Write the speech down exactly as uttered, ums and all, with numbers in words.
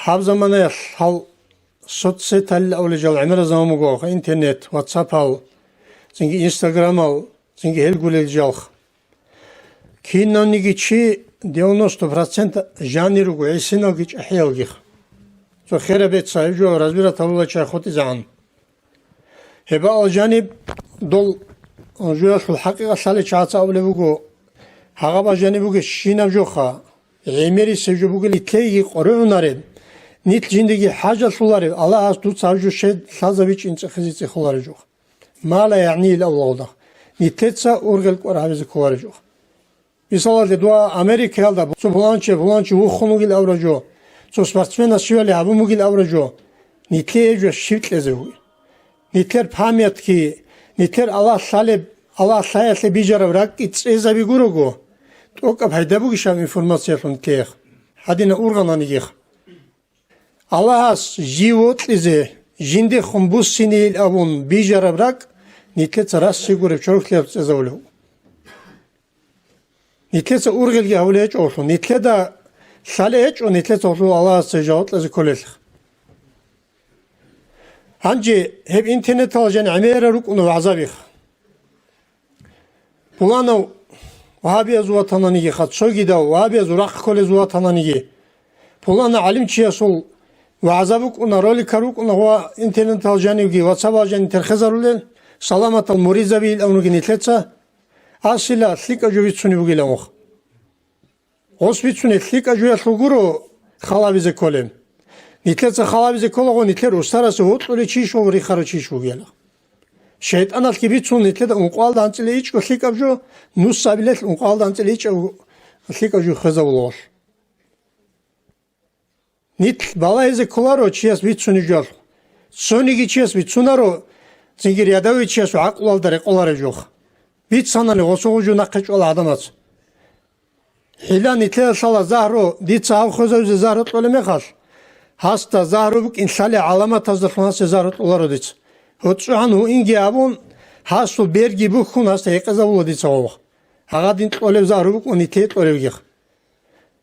Гьаб заманаялъ гьал соцсеталил авлежал гӀемерал заман буго, интернет, ватсапал, цинги инстаграмал, цинги гьел гулел жалх. Кинавниги чи девяносто процент жанир руго, гӀисиналги чӀахӀиялгих. Цо хераб беццайиб жо разбирать гьабула чай хутӀизегӀан. Гьебаал жаниб дол жуялъул хӀакъикъат лъалел чагӀаца абулеб буго, гьагъабал жаниб бугебщинаб жоха, гӀемерисеб жо бугел итлъейги къоригӀунареб, нилъ жиндиги хӀажалъулареб, Аллагьас дуца гьаб жо щай лъазабичӀин цӀехизе цӀехолареб жо. Ма ла ягӀниил авлагьулда, нилъеца ургъел кӀвар гьабизе кколареб жо. Мисалалде, дуа Америкаялда цо пуланчи, пуланчи вухун вугил авра жо, цо спортсменас щивали гьабун бугил авра жо, нилъее гьеб жо щив кьезе бугеб? Нилъер памятки, нилъер Аллагь лъалеб, Аллагь лъаялъе бижараб ракӀги цӀезаби гурого, тӀокӀаб пайда бугищ гьаб информациялъун нилъеех? Гьадинаб ургъананигех. Аллагьас жив вокьизе, жиндехун буссинейил абун бижараб ракӀ нилъеца расси гуреб чорхлъияб цӀезавулев. Нилъеца ургъелги гьавулей гьечӀолъун, нилъеда лъалей гьечӀо, нилъеца гьолъул Аллагьасда жаваб кьезе кколелъ. Гьанже гьеб интернеталда жан гӀемерал рукӀуна вагӀзабих. Пуланав вагьабиязул ватананиги, хъацогидав вагьабиязул рахъ кколезул ватананиги, пулана гӀалимчиясул вагӀза букӀуна, роликал рукӀуна ва интернетал жанивги, ватсабал жанив терхезарулел, саламатал муридзабиил абуниги нилъеца, асила лъикӀаб жо бицунеб бугилан вух. Гъос бицунеб лъикӀаб жоялъул гуро халабизе кколеб. Нилъеца халабизе кколаго нилъер устарасе гьоркьулев чийищ ва рихарав чийищ вугела. ШайтӀаналъги бицун нилъеда ункъоялда анцӀила ичӀго лъикӀаб жо, нусабилелъ ункъоялда анцӀила ичӀаб лъикӀаб жо хвезабулагъолъ. Нилъ балагьизе кколаро чияс бицунеб жоялъ. Цониги чияс бицунаро, цинги рядовый чиясул гӀакълуялда рекъолареб жо. Бицанани гъосул жо нахъе чӀвала гӀадамац. ХӀила нилъеда лъала загьру, дица гьав хвезавизе загьру кьолеб мехалъ, гьасда загьру букӀин лъалел гӀаламатаздалъун гьасе загьру кьоларо дица. ГьоцӀогӀан гьуинги абун, гьасул берги бухьун гьасда гьекъезабула дица гъов. Гьагъадин кьолеб загьру букӀун нилъее кьолебгих.